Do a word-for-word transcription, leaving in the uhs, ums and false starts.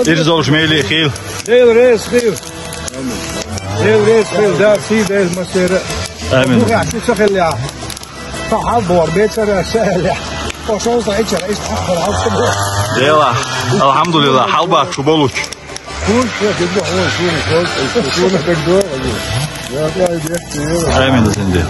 Ирзолш мели хил. Дел рез хил. Дел рез хил, да, си дел масера. Амин. Бухя, си сахел я. Сахал бор, бетера, сахел я. Пошел за эчера, эчера, эчера. Дела. Алхамдулилла, халба, шуболуч. Кун, я, дедо, ой, кун, кун, кун, кун, кун. Я, я, я, я. Амин, сенде.